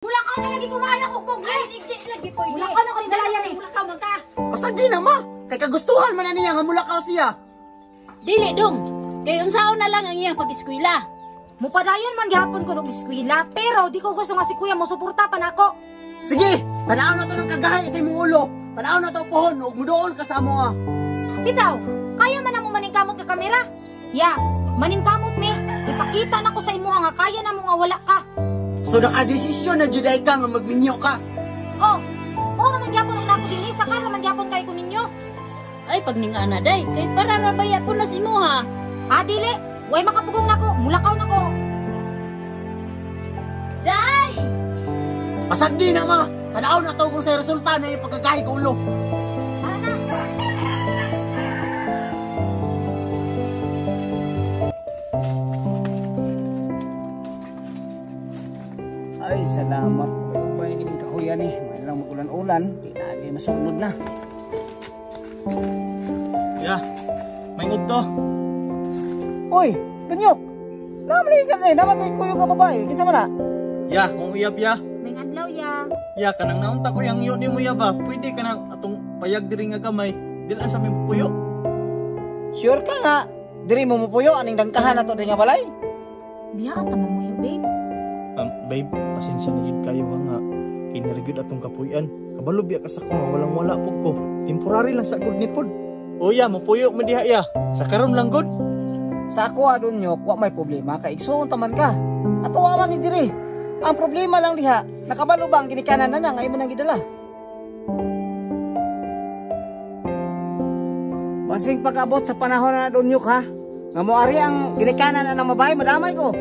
Mulakaw na lagi kumaya ko kung ay di lagi pwede. Mulakaw na ko ni balayan eh. Mulakaw man ka. Pasagdi na ma. Kay kagustuhan man na niya nga mulakaw siya. Dili dong. Kay unsaon na lang ang iyang pag-eskwela. Mupadayon man gihapon ko og eskwela, pero di ko gusto nga si kuya mo suporta pa nako. Sige, tanaw na to ng kagahay sa imong ulo. Tanaw na to pohon ug muduol ka sa amoa. Bitaw, kaya man namo maningkamot nga kamera. Ya, maningkamot mi. Ipakita nako sa imuha nga kaya namo nga wala ka. So nakadesisyon na juday ka nga magminyo ka. Oh, mao ra man gyapon ang nako dinhi, sakal ra man gyapon kay ko ninyo. Ay pagning ana day, kay para ra baya po na si imuha. Ah, dili. Way makapugong nako, mulakaw nako. Day! Pasagdi na ma. Tanaw na to kung sa resulta na yung pagkagahi ko ulo. Ana. Ay, salamat. Upay kining kakuya ni. May lang magulan-ulan. Di na di masunod na. Ya, may ngudto. Uy, Dunyok! Naman ka eh. Naman kay kuyo nga babae. Kinsa man na? Ya, kung uyab ya. May adlaw ya. Ya, kanang naunta ko yang yun ni mo ya ba? Pwede ka nang atong payag diri nga gamay. Dili sa aming puyo. Sure ka nga. Diri mo mupuyo aning dangkahan na to diri nga balay. Diha ata mamuyo, babe. Babe, pasensya na jud kayo ha nga. Kini ra gyud atong kapuy-an. Kabalo biya ka sa ko nga walang wala pud ko. Temporary lang sa good ni pod. O ya, mupuyo mo diha ya. Sa karon lang gud. Sa ako Dunyok, wa may problema kay igsuon taman ka. Ato wa man ni diri. Ang problema lang diha, nakabalo ba ang ginikanan na na nga imo nang gidala? Basing pag-abot sa panahon na Dunyok ha. Nga moari ang ginikanan na ng babae, madamay ko.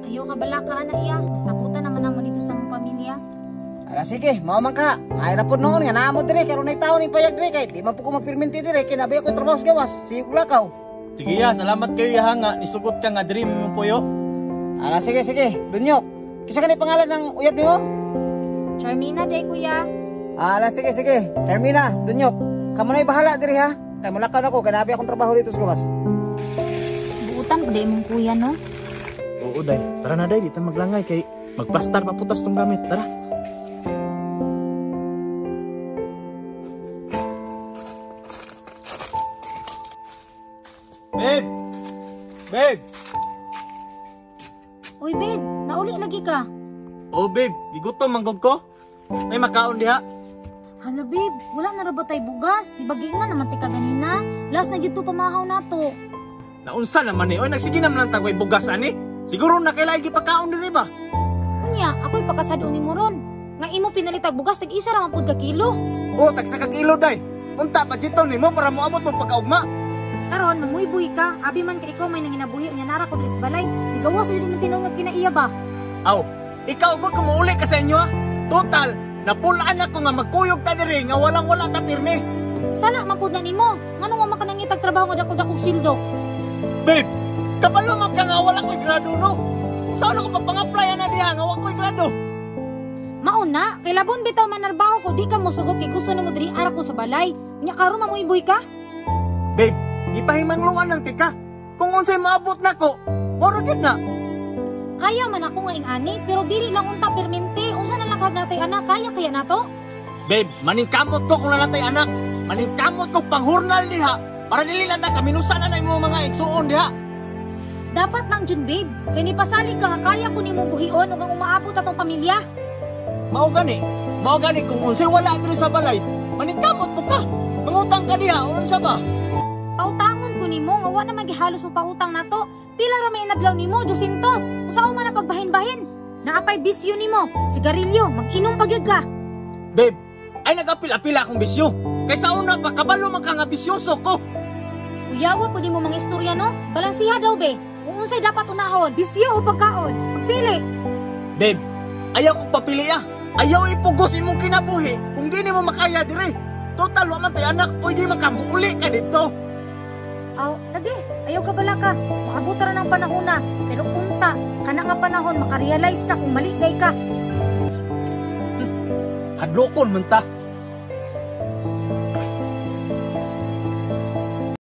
Ayaw ka bala ka ana iya. Nasabutan naman namo dito sa mong pamilya. Ala sige, mao man ka. Ay ra pud noon nga naamo diri karon nay taon ning payag diri kay di man pud ko magpirminti diri kay nabi ako trabaho sa gawas. Sige ko lakaw. Sige ya, salamat kayo ya nga nisugot ka nga diri mo puyo. Ala sige sige, Dunyok. Kinsa kani pangalan ng uyab nimo? Charmina day kuya. Ala sige sige, Charmina, Dunyok. Kamo nay bahala diri ha. Kay mulakaw nako kay nabi akong trabaho dito sa gawas. Buutan pud imong kuya no. Oo day, tara na day, di ta maglangay kay magplastar pa putas tong gamit. Tara. Babe! Babe! Uy babe, nauli lagi ka. Oh babe, gigutom man gud ko. May makaon diha. Hala babe, wala na ra ba tay bugas? Di ba giingnan naman ti ka ganina? Last na gyud to pamahaw nato. Naunsa naman ni? Oy, nagsige naman lang tagoy bugas ani. Siguro na kay lahi gipakaon diri ba? Unya, ako'y pakasad-on nimo ron. Nga imo pinalitag bugas tag isa ra man pud ka kilo. Oh, tag sa ka kilo day. Unta budgeton nimo para moabot mo pagkaugma. Karon mamuybuy ka, abi man ka ikaw may nanginabuhi unya nara ko diri sa balay. Igawas sa imong tinuod nga kinaiya ba? Aw, ikaw gud kumuuli ka sa inyo ha. Total, napulaan ako nga magkuyog ta diri nga walang-wala ta pirmi. Sala man pud na nimo. Nganong wa man ka nangitag trabaho nga dako-dakong sweldo? Babe, kabalo man ka nga wala ko'y grado no. Saan ako pagpang-apply na diha nga wa ko'y grado? Mauna, kay labon bitaw man narbaho ko, di ka mosugot kay gusto nimo diri ara ko sa balay. Unya karon mamuybuy ka? Babe, gipahimangluan lang tika. Kung unsay maabot nako, moro gid na. Kaya man ako nga ing-ani, pero dili lang unta permente. Unsa na lang kag natay anak, kaya kaya nato? Babe, maningkamot ko kung nanatay anak. Maningkamot ko panghurnal diha para dili na ta kaminusan na na imong mga igsuon diha. Dapat lang jud babe, kay nipasalig ka nga kaya ko nimo buhion ug ang umaabot atong pamilya. Mao gani kung unsay wala diri sa balay, maningkamot po ka. Mangutang ka diha, unsa ba? Pautangon ko nimo nga wa na magihalos mo pautang nato. Pila ra may inadlaw nimo, 200. Unsa man na pagbahin-bahin? Naapay bisyo nimo, sigarilyo, mag-inom pa gyud ka. Babe, ay nagapil-apil akong bisyo. Kay sa una pa kabalo man ka nga bisyoso ko. Uyawa pud nimo mga istorya no? Balansiha daw be. Kung unsay dapat unahon, bisyo o pagkaon, pagpili. Babe, ayaw kong papili ah. Ayaw ipugos imong kinabuhi kung di nimo makaya diri. Total wa man tay anak, pwede man ka muuli ka dito. Aw, lagi, ayaw ka bala ka. Maabot ra ng panahon na, pero unta, kana nga panahon makarealize ka kung mali day ka. Hadlokon man ta.